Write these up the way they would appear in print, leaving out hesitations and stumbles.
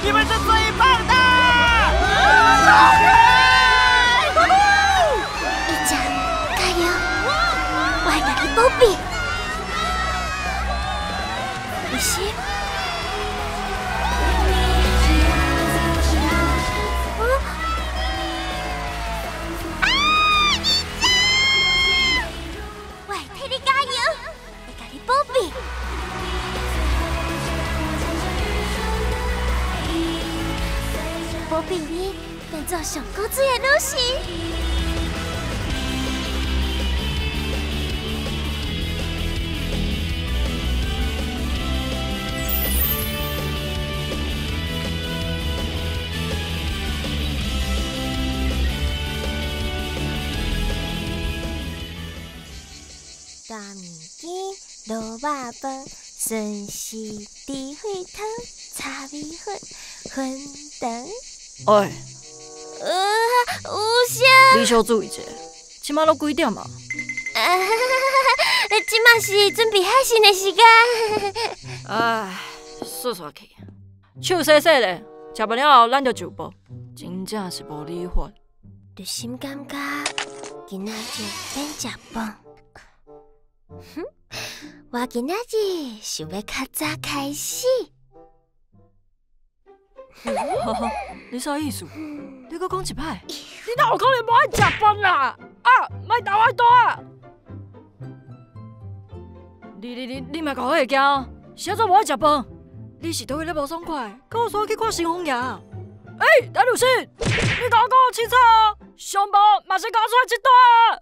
你們是最棒的！一家加油，我會共你保庇。你是？啊！我會替你加油，會共你保庇。保庇你變做上古水的女神。大面筋、滷肉飯、笋絲、豬血湯、炒米粉、雲吞。哎，有啥？你小注意一下，這馬攏幾點啊？這馬是準備海巡的時間。唉，煞煞去，手洗洗咧，食飯了後咱就就步，真正是無禮法。就心感覺今仔日免食飯。哼，我今仔日想欲較早開始。你啥意思？你閣講一擺？你哪有可能無愛食飯啦？啊，莫打我刀啊！你莫共我會驚哦！是按怎無愛食飯？你是佗位咧無爽快？閣有煞去看新風爺？欸，陳律師，你共我講清楚哦！上無嘛是共我出來一單啊！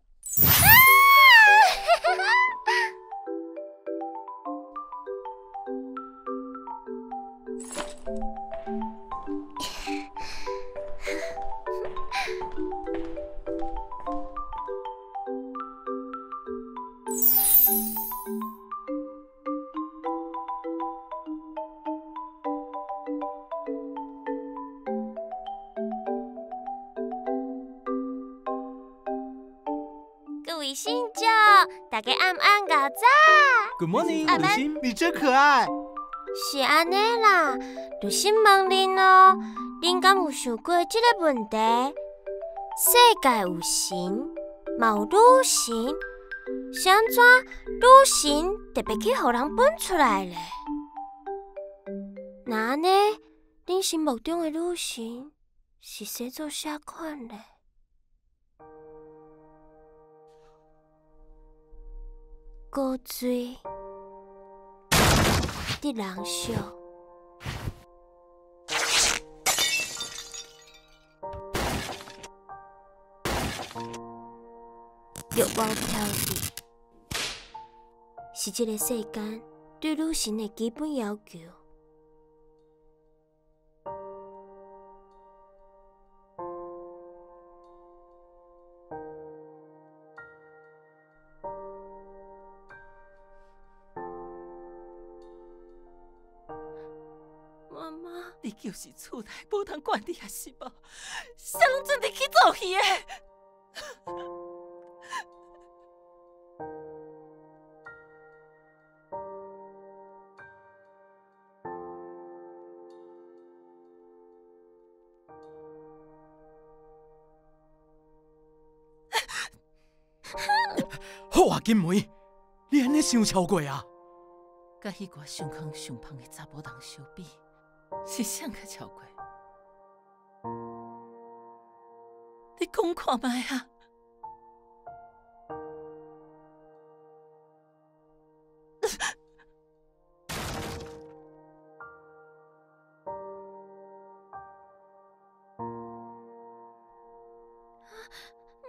各位信眾，大家暗暗𠢕早。 Good morning，呂欣，你真可愛。是按呢啦，呂欣問恁哦，恁敢有想過這個問題？世界有神，嘛有女神，是按怎女神特別去予人分出來咧？若按呢，恁心目中的女神是生做啥款咧？古錐，得人惜，欲望挑剔，是這个世間對女神的基本要求。媽媽，你就是厝內無通管你也是無，啥攏準備去做戲的？好啊，金梅，你按呢傷超過啊！佮彼个上康上芳的查某人相比，是啥較超過？你講看覓啊！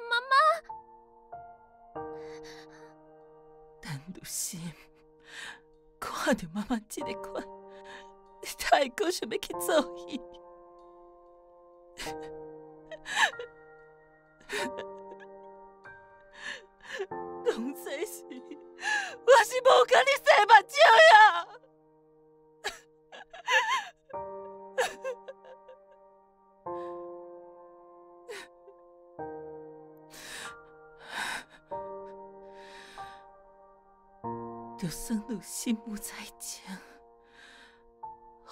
媽媽，陳如心，看著媽媽這个款，你哪會閣想欲去做戲？當初時，我是無共你洗目睭呀！就算如心有才情，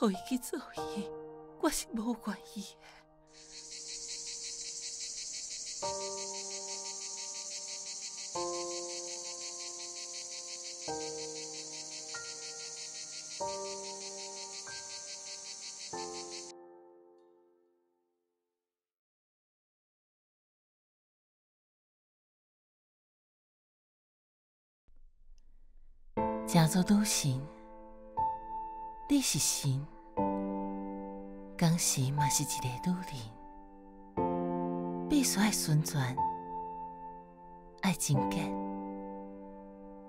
予伊去做戲，我是無願意的。成做女神，你是神，同时嘛是一个女人，必须爱纯全，爱贞洁，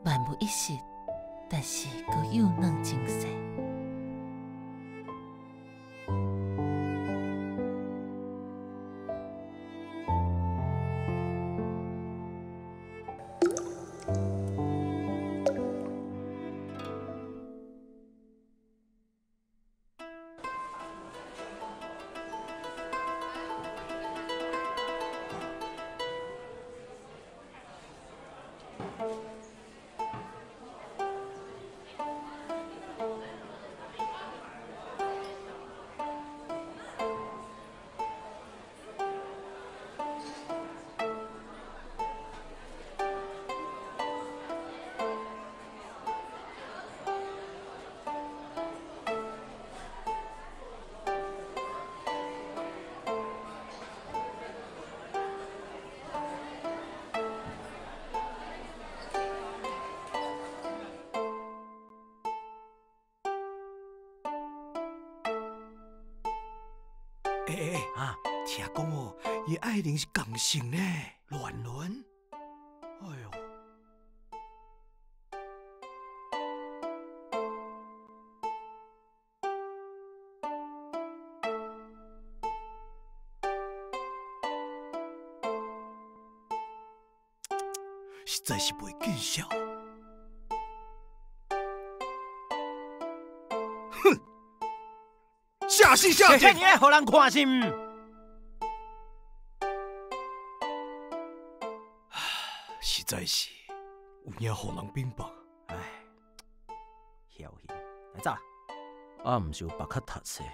万无一失，但是阁幼嫩精细。欸欸啊！听讲哦，伊爱玲是仝姓呢，乱伦。哎哟，实在是袂见笑。哼！下死下贱！这尔爱予人看是毋？实在是有影予人冰雹。唉，僥幸，来走啦。啊，毋是有别较读册，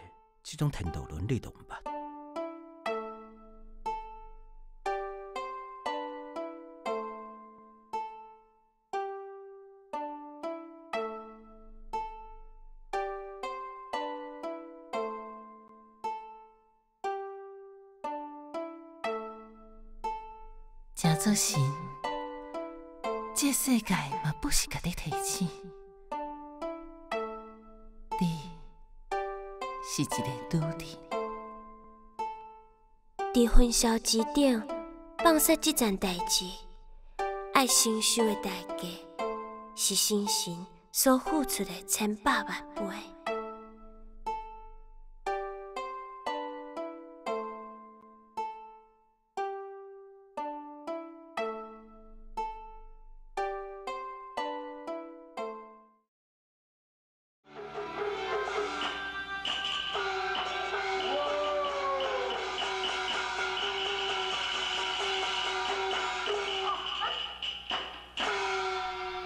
这种天道伦理都毋捌。成做神，这世界嘛不是共你提醒，你是一个女人。伫焚烧之顶放下这件代志，爱承受的代价是神神所付出的千百万倍。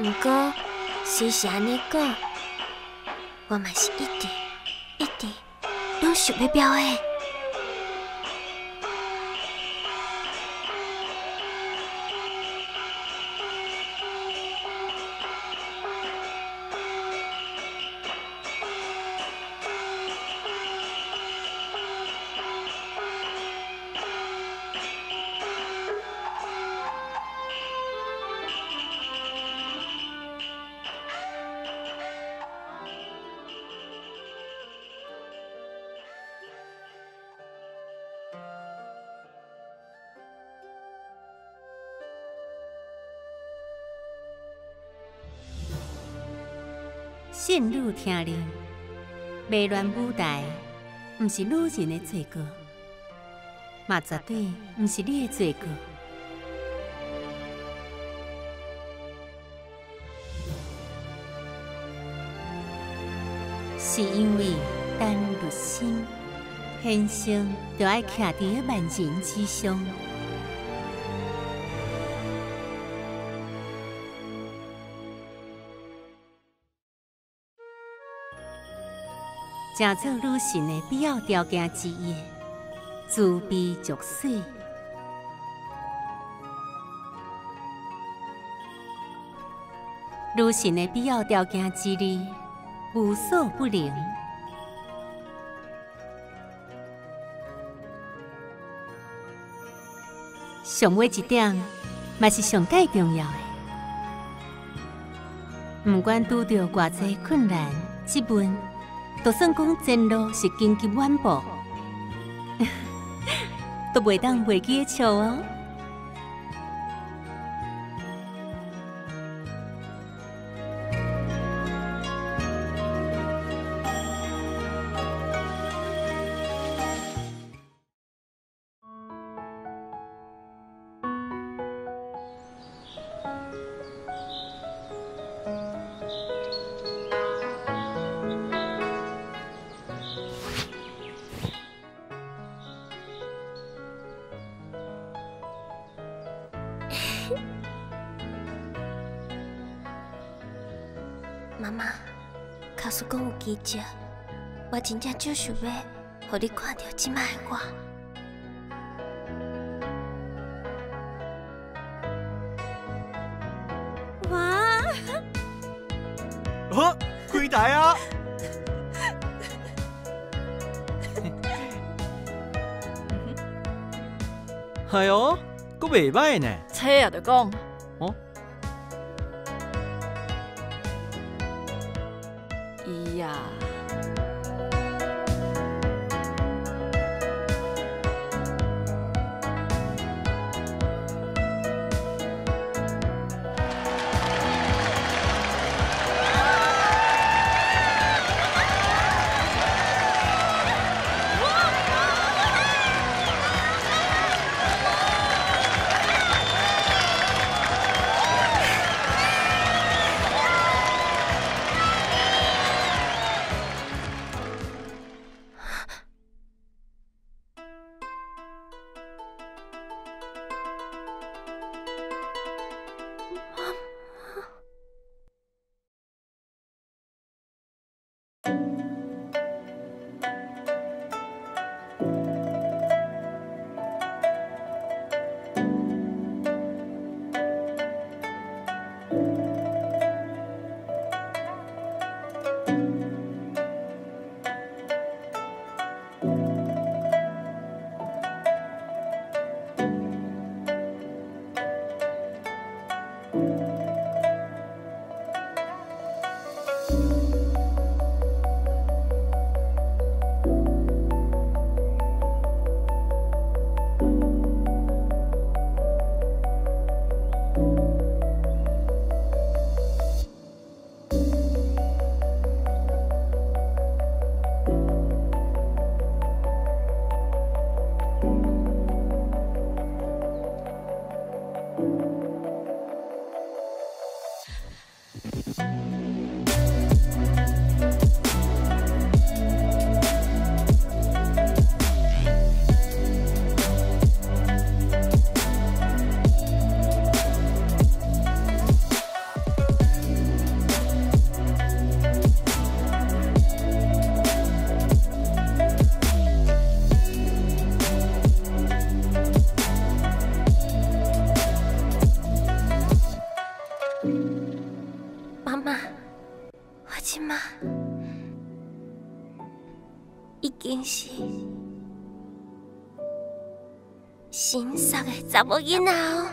毋过，虽是按呢讲，我嘛是一直一直拢想欲表演。信女听令，迷乱舞台，毋是女人的罪过，嘛绝对毋是你的罪过。是因为陈日新天生就爱徛伫咧万人之上。成做女神的必要條件之一，慈悲濁水。女神的必要條件之二，無所不能。上尾一點，嘛是上蓋重要的。毋管拄著偌濟困難、質問，就算講前路是荊棘滿布，都袂當袂記得笑哦。媽媽，假使講有奇蹟，我真正就想欲，予你看著這擺的我。哇！好，開台啊！哎喲，閣袂䆀呢。册也著講。哦。伊呀。已經是神速的查某囡仔哦。